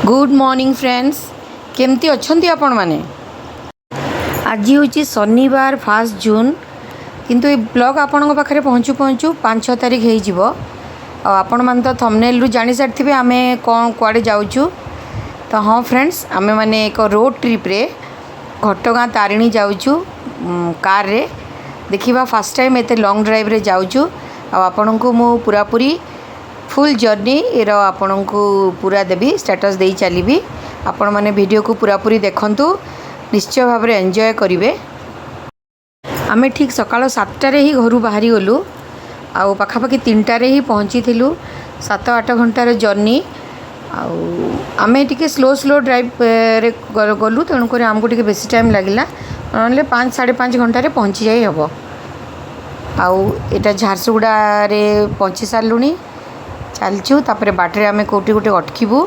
Good morning friends, କେମିତି ଅଛନ୍ତି ଆପଣମାନେ? ଆଜି ହେଉଛି ଶନିବାର, 1 ଜୁନ୍। କିନ୍ତୁ ଏ ବ୍ଲଗ୍ ଆପଣଙ୍କ ପାଖରେ ପହଞ୍ଚୁ ପହଞ୍ଚୁ 5-6 ତାରିଖ ହେଇଯିବ। ଆଉ ଆପଣମାନେ ତ ଥମ୍ବନେଲ୍ରୁ ଜାଣିସାରିଥିବେ ଆମେ କ'ଣ କୁଆଡ଼େ ଯାଉଛୁ। ତ ହଁ ଫ୍ରେଣ୍ଡସ୍, ଆମେମାନେ ଏକ ରୋଡ଼ ଟ୍ରିପ୍ରେ ଘଟଗାଁ ତାରିଣୀ ଯାଉଛୁ କାର୍ରେ। ଦେଖିବା, ଫାର୍ଷ୍ଟ ଟାଇମ୍ ଏତେ ଲଙ୍ଗ୍ ଡ୍ରାଇଭ୍ରେ ଯାଉଛୁ। ଆଉ ଆପଣଙ୍କୁ ମୁଁ ପୁରାପୁରି ଫୁଲ୍ ଜର୍ଣ୍ଣିର ଆପଣଙ୍କୁ ପୁରା ଦେବି, ଷ୍ଟାଟସ୍ ଦେଇ ଚାଲିବି। ଆପଣମାନେ ଭିଡ଼ିଓକୁ ପୁରାପୁରି ଦେଖନ୍ତୁ, ନିଶ୍ଚୟ ଭାବରେ ଏନ୍ଜୟ କରିବେ। ଆମେ ଠିକ୍ ସକାଳ 7ଟାରେ ହିଁ ଘରୁ ବାହାରିଗଲୁ ଆଉ ପାଖାପାଖି 3ଟାରେ ହିଁ ପହଞ୍ଚିଥିଲୁ। 7-8 ଘଣ୍ଟାର ଜର୍ଣ୍ଣି। ଆଉ ଆମେ ଟିକେ ସ୍ଲୋ ସ୍ଲୋ ଡ୍ରାଇଭ୍ରେ ଗଲୁ, ତେଣୁକରି ଆମକୁ ଟିକେ ବେଶୀ ଟାଇମ୍ ଲାଗିଲା। ନହେଲେ 5-5.5 ଘଣ୍ଟାରେ ପହଞ୍ଚି ଯାଇ ହେବ। ଆଉ ଏଇଟା ଝାରସୁଗୁଡ଼ାରେ ପହଞ୍ଚି ସାରିଲୁଣି, ଚାଲିଛୁ। ତାପରେ ବାଟରେ ଆମେ କେଉଁଠି ଗୋଟେ ଅଟକିବୁ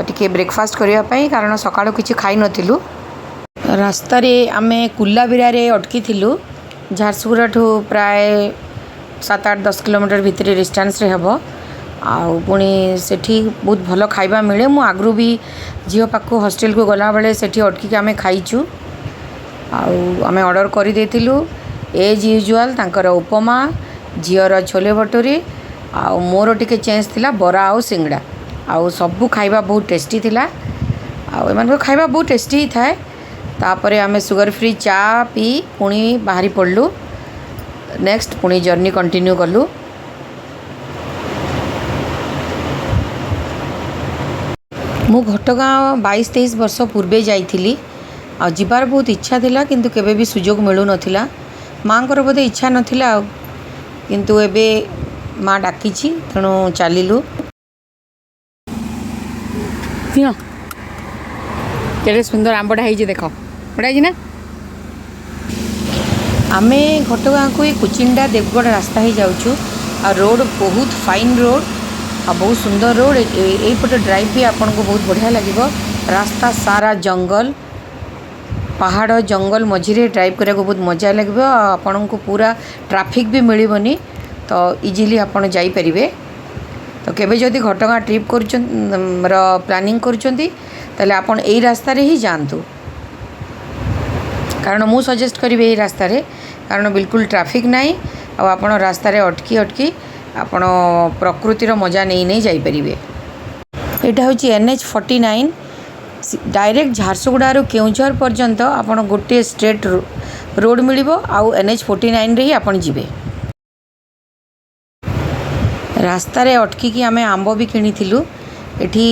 ଟିକେ ବ୍ରେକଫାଷ୍ଟ କରିବା ପାଇଁ, କାରଣ ସକାଳୁ କିଛି ଖାଇନଥିଲୁ। ରାସ୍ତାରେ ଆମେ କୁଲାବିରାରେ ଅଟକିଥିଲୁ। ଝାରସୁଗୁଡ଼ାଠୁ ପ୍ରାୟ 7-8-10 କିଲୋମିଟର ଭିତରେ ଡିଷ୍ଟାନ୍ସରେ ହେବ। ଆଉ ପୁଣି ସେଠି ବହୁତ ଭଲ ଖାଇବା ମିଳେ। ମୁଁ ଆଗରୁ ବି ଝିଅ ପାଖକୁ ହଷ୍ଟେଲକୁ ଗଲାବେଳେ ସେଠି ଅଟକିକି ଆମେ ଖାଇଛୁ। ଆଉ ଆମେ ଅର୍ଡ଼ର କରିଦେଇଥିଲୁ ଏଜ୍ ୟୁଜୁଆଲ୍, ତାଙ୍କର ଉପମା, ଝିଅର ଛୋଲେ ଭଟୁରି ଆଉ ମୋର ଟିକେ ଚେଞ୍ଜ ଥିଲା, ବରା ଆଉ ସିଙ୍ଗଡ଼ା। ଆଉ ସବୁ ଖାଇବା ବହୁତ ଟେଷ୍ଟି ଥିଲା। ଆଉ ଏମାନଙ୍କ ଖାଇବା ବହୁତ ଟେଷ୍ଟି ହିଁ ଥାଏ। ତାପରେ ଆମେ ସୁଗର ଫ୍ରି ଚା ପିଇ ପୁଣି ବାହାରି ପଡ଼ିଲୁ। ନେକ୍ସଟ ପୁଣି ଜର୍ଣ୍ଣି କଣ୍ଟିନ୍ୟୁ କଲୁ। ମୁଁ ଘଟଗାଁ 22-23 ବର୍ଷ ପୂର୍ବେ ଯାଇଥିଲି। ଆଉ ଯିବାର ବହୁତ ଇଚ୍ଛା ଥିଲା, କିନ୍ତୁ କେବେ ବି ସୁଯୋଗ ମିଳୁନଥିଲା। ମାଆଙ୍କର ବୋଧେ ଇଚ୍ଛା ନଥିଲା। ଆଉ କିନ୍ତୁ ଏବେ ମା ଡାକିଛି, ତେଣୁ ଚାଲିଲୁ। ନିଅ, କେତେ ସୁନ୍ଦର ଆମ୍ବଟା ହେଇଛି ଦେଖ। ବଢ଼ିଆ ହେଇଛି ନା? ଆମେ ଘଟଗାଁକୁ ଏଇ କୁଚିଣ୍ଡା ଦେବଗଡ଼ ରାସ୍ତା ହେଇ ଯାଉଛୁ। ଆଉ ରୋଡ଼ ବହୁତ ଫାଇନ୍ ରୋଡ଼ ଆଉ ବହୁତ ସୁନ୍ଦର ରୋଡ଼। ଏଇପଟେ ଡ୍ରାଇଭ୍ ବି ଆପଣଙ୍କୁ ବହୁତ ବଢ଼ିଆ ଲାଗିବ। ରାସ୍ତା ସାରା ଜଙ୍ଗଲ, ପାହାଡ଼ ଜଙ୍ଗଲ ମଝିରେ ଡ୍ରାଇଭ୍ କରିବାକୁ ବହୁତ ମଜା ଲାଗିବ। ଆଉ ଆପଣଙ୍କୁ ପୁରା ଟ୍ରାଫିକ୍ ବି ମିଳିବନି, ତ ଇଜିଲି ଆପଣ ଯାଇପାରିବେ। ତ କେବେ ଯଦି ଘଟଗାଁ ଟ୍ରିପ୍ କରୁଛନ୍ତି ର ପ୍ଲାନିଂ କରୁଛନ୍ତି, ତାହେଲେ ଆପଣ ଏଇ ରାସ୍ତାରେ ହିଁ ଯାଆନ୍ତୁ। କାରଣ ମୁଁ ସଜେଷ୍ଟ କରିବି ଏଇ ରାସ୍ତାରେ, କାରଣ ବିଲକୁଲ ଟ୍ରାଫିକ୍ ନାହିଁ। ଆଉ ଆପଣ ରାସ୍ତାରେ ଅଟକି ଅଟକି ଆପଣ ପ୍ରକୃତିର ମଜା ନେଇ ନେଇ ଯାଇପାରିବେ। ଏଇଟା ହେଉଛି NH 49। Direct ଝାରସୁଗୁଡ଼ାରୁ କେଉଁଝର ପର୍ଯ୍ୟନ୍ତ ଆପଣ ଗୋଟିଏ ଷ୍ଟ୍ରେଟ୍ ରୋଡ଼ ମିଳିବ ଆଉ NH 49ରେ ହିଁ ଆପଣ ଯିବେ। ରାସ୍ତାରେ ଅଟକିକି ଆମେ ଆମ୍ବ ବି କିଣିଥିଲୁ। ଏଠି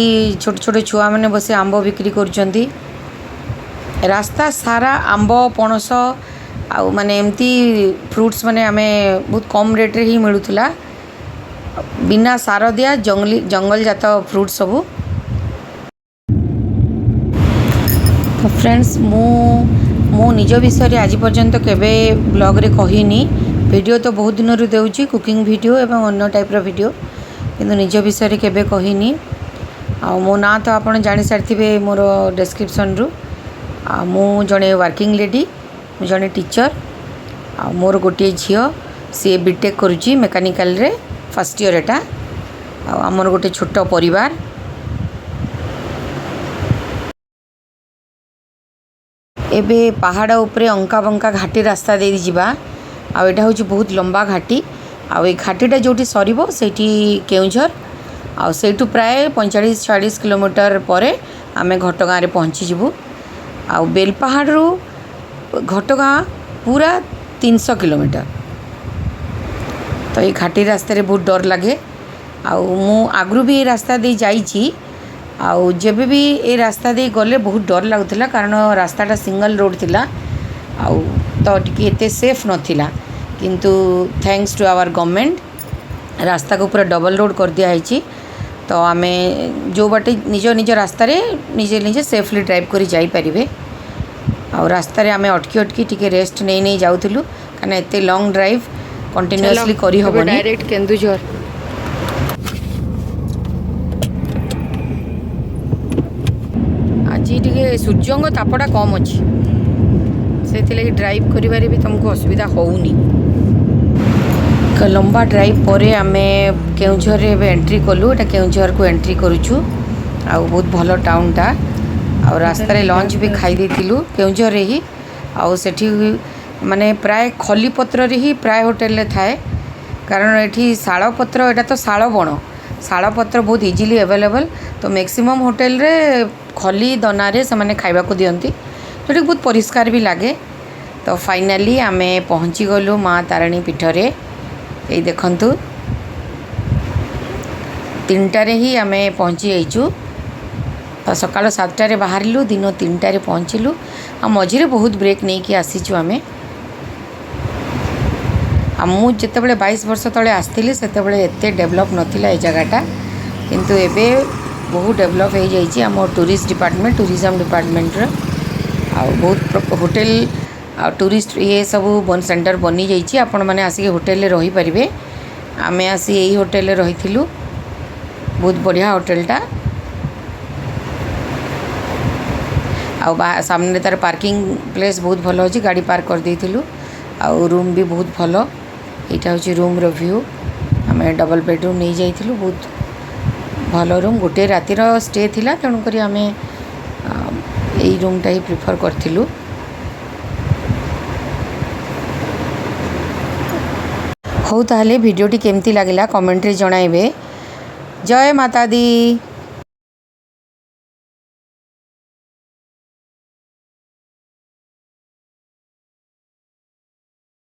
ଛୋଟ ଛୋଟ ଛୁଆମାନେ ବସି ଆମ୍ବ ବିକ୍ରି କରୁଛନ୍ତି। ରାସ୍ତା ସାରା ଆମ୍ବ, ପଣସ ଆଉ ମାନେ ଏମିତି ଫ୍ରୁଟ୍ସ ମାନେ ଆମେ ବହୁତ କମ୍ ରେଟ୍ରେ ହିଁ ମିଳୁଥିଲା। ବିନା ସାର ଦିଆ ଜଙ୍ଗଲି ଜଙ୍ଗଲଜାତ ଫ୍ରୁଟ୍ସ ସବୁ। ତ ଫ୍ରେଣ୍ଡସ୍, ମୁଁ ମୋ ନିଜ ବିଷୟରେ ଆଜି ପର୍ଯ୍ୟନ୍ତ କେବେ ବ୍ଲଗ୍ରେ କହିନି। ଭିଡ଼ିଓ ତ ବହୁତ ଦିନରୁ ଦେଉଛି, କୁକିଂ ଭିଡ଼ିଓ ଏବଂ ଅନ୍ୟ ଟାଇପ୍ର ଭିଡ଼ିଓ, କିନ୍ତୁ ନିଜ ବିଷୟରେ କେବେ କହିନି। ଆଉ ମୋ ନାଁ ତ ଆପଣ ଜାଣିସାରିଥିବେ ମୋର ଡେସ୍କ୍ରିପସନ୍ରୁ। ଆଉ ମୁଁ ଜଣେ ୱାର୍କିଂ ଲେଡ଼ି, ମୁଁ ଜଣେ ଟିଚର୍। ଆଉ ମୋର ଗୋଟିଏ ଝିଅ, ସିଏ ବିଟେକ୍ କରୁଛି ମେକାନିକାଲରେ, ଫାର୍ଷ୍ଟ ଇୟର୍ ଏଟା। ଆଉ ଆମର ଗୋଟେ ଛୋଟ ପରିବାର। ଏବେ ପାହାଡ଼ ଉପରେ ଅଙ୍କା ବଙ୍କା ଘାଟି ରାସ୍ତା ଦେଇ ଯିବା। ଆଉ ଏଇଟା ହେଉଛି ବହୁତ ଲମ୍ବା ଘାଟି। ଆଉ ଏଇ ଘାଟିଟା ଯେଉଁଠି ସରିବ, ସେଇଠି କେଉଁଝର। ଆଉ ସେଇଠୁ ପ୍ରାୟ 45-46 କିଲୋମିଟର ପରେ ଆମେ ଘଟଗାଁରେ ପହଞ୍ଚିଯିବୁ। ଆଉ ବେଲପାହାଡ଼ରୁ ଘଟଗାଁ ପୁରା 300 କିଲୋମିଟର। ତ ଏଇ ଘାଟି ରାସ୍ତାରେ ବହୁତ ଡର ଲାଗେ। ଆଉ ମୁଁ ଆଗରୁ ବି ଏ ରାସ୍ତା ଦେଇ ଯାଇଛି। ଆଉ ଯେବେ ବି ଏ ରାସ୍ତା ଦେଇ ଗଲେ ବହୁତ ଡର ଲାଗୁଥିଲା, କାରଣ ରାସ୍ତାଟା ସିଙ୍ଗଲ୍ ରୋଡ଼ ଥିଲା ଆଉ ତ ଟିକେ ଏତେ ସେଫ୍ ନଥିଲା। କିନ୍ତୁ thanks two hour government, ରାସ୍ତାକୁ ପୁରା ଡବଲ୍ ରୋଡ଼ କରିଦିଆହେଇଛି। ତ ଆମେ ଯେଉଁ ବାଟେ ନିଜ ନିଜ ରାସ୍ତାରେ ନିଜେ ନିଜେ ସେଫଲି ଡ୍ରାଇଭ୍ କରି ଯାଇପାରିବେ। ଆଉ ରାସ୍ତାରେ ଆମେ ଅଟକି ଅଟକି ଟିକେ ରେଷ୍ଟ ନେଇ ନେଇ ଯାଉଥିଲୁ, କାରଣ ଏତେ ଲଙ୍ଗ୍ ଡ୍ରାଇଭ୍ କଣ୍ଟିନ୍ୟୁଅସଲି କରିହେବନି। ଡାଇରେକ୍ଟ କେନ୍ଦୁଝର। ଆଜି ଟିକେ ସୂର୍ଯ୍ୟଙ୍କ ତାପଟା କମ୍ ଅଛି, ସେଥିଲାଗି ଡ୍ରାଇଭ୍ କରିବାରେ ବି ତୁମକୁ ଅସୁବିଧା ହେଉନି। ଏକ ଲମ୍ବା ଡ୍ରାଇଭ୍ ପରେ ଆମେ କେଉଁଝରରେ ଏବେ ଏଣ୍ଟ୍ରି କଲୁ। ଏଇଟା କେଉଁଝରକୁ ଏଣ୍ଟ୍ରି କରୁଛୁ। ଆଉ ବହୁତ ଭଲ ଟାଉନଟା। ଆଉ ରାସ୍ତାରେ ଲଞ୍ଚ ବି ଖାଇ ଦେଇଥିଲୁ କେଉଁଝରରେ ହିଁ। ଆଉ ସେଠି ମାନେ ପ୍ରାୟ ଖଲିପତ୍ରରେ ହିଁ ପ୍ରାୟ ହୋଟେଲରେ ଥାଏ, କାରଣ ଏଠି ଶାଳପତ୍ର, ଏଇଟା ତ ଶାଳ ବଣ, ଶାଳପତ୍ର ବହୁତ ଇଜିଲି ଆଭେଲେବଲ୍। ତ ମ୍ୟାକ୍ସିମମ୍ ହୋଟେଲରେ ଖଲି ଦନାରେ ସେମାନେ ଖାଇବାକୁ ଦିଅନ୍ତି, ଯେଉଁଟାକି ବହୁତ ପରିଷ୍କାର ବି ଲାଗେ। ତ ଫାଇନାଲି ଆମେ ପହଞ୍ଚିଗଲୁ ମା ତାରିଣୀ ପୀଠରେ। ଏଇ ଦେଖନ୍ତୁ, 3ଟାରେ ହିଁ ଆମେ ପହଞ୍ଚି ଯାଇଛୁ। ତ ସକାଳ 7ଟାରେ ବାହାରିଲୁ, ଦିନ 3ଟାରେ ପହଞ୍ଚିଲୁ। ଆଉ ମଝିରେ ବହୁତ ବ୍ରେକ୍ ନେଇକି ଆସିଛୁ ଆମେ। ଆଉ ମୁଁ ଯେତେବେଳେ 22 ବର୍ଷ ତଳେ ଆସିଥିଲି, ସେତେବେଳେ ଏତେ ଡେଭଲପ୍ ନଥିଲା ଏ ଜାଗାଟା। କିନ୍ତୁ ଏବେ ବହୁତ ଡେଭଲପ୍ ହେଇଯାଇଛି ଆମ ଟୁରିଷ୍ଟ ଡିପାର୍ଟମେଣ୍ଟ, ଟୁରିଜମ୍ ଡିପାର୍ଟମେଣ୍ଟର। ଆଉ ବହୁତ ହୋଟେଲ ଆଉ ଟୁରିଷ୍ଟ ଇଏ ସବୁ ସେଣ୍ଟର ବନିଯାଇଛି। ଆପଣମାନେ ଆସିକି ହୋଟେଲରେ ରହିପାରିବେ। ଆମେ ଆସି ଏଇ ହୋଟେଲରେ ରହିଥିଲୁ। ବହୁତ ବଢ଼ିଆ ହୋଟେଲଟା। ଆଉ ସାମ୍ନାରେ ତାର ପାର୍କିଂ ପ୍ଲେସ୍ ବହୁତ ଭଲ ଅଛି। ଗାଡ଼ି ପାର୍କ କରିଦେଇଥିଲୁ। ଆଉ ରୁମ୍ ବି ବହୁତ ଭଲ। ଏଇଟା ହେଉଛି ରୁମ୍ର ଭ୍ୟୁ। ଆମେ ଡବଲ୍ ବେଡ଼ରୁମ୍ ନେଇଯାଇଥିଲୁ। ବହୁତ ଭଲ ରୁମ୍। ଗୋଟିଏ ରାତିର ଷ୍ଟେ ଥିଲା, ତେଣୁକରି ଆମେ ଏଇ ରୁମ୍ଟା ହିଁ ପ୍ରିଫର୍ କରିଥିଲୁ। ହଉ ତାହେଲେ, ଭିଡ଼ିଓଟି କେମିତି ଲାଗିଲା କମେଣ୍ଟରେ ଜଣାଇବେ। ଜୟ ମାତା ଦି।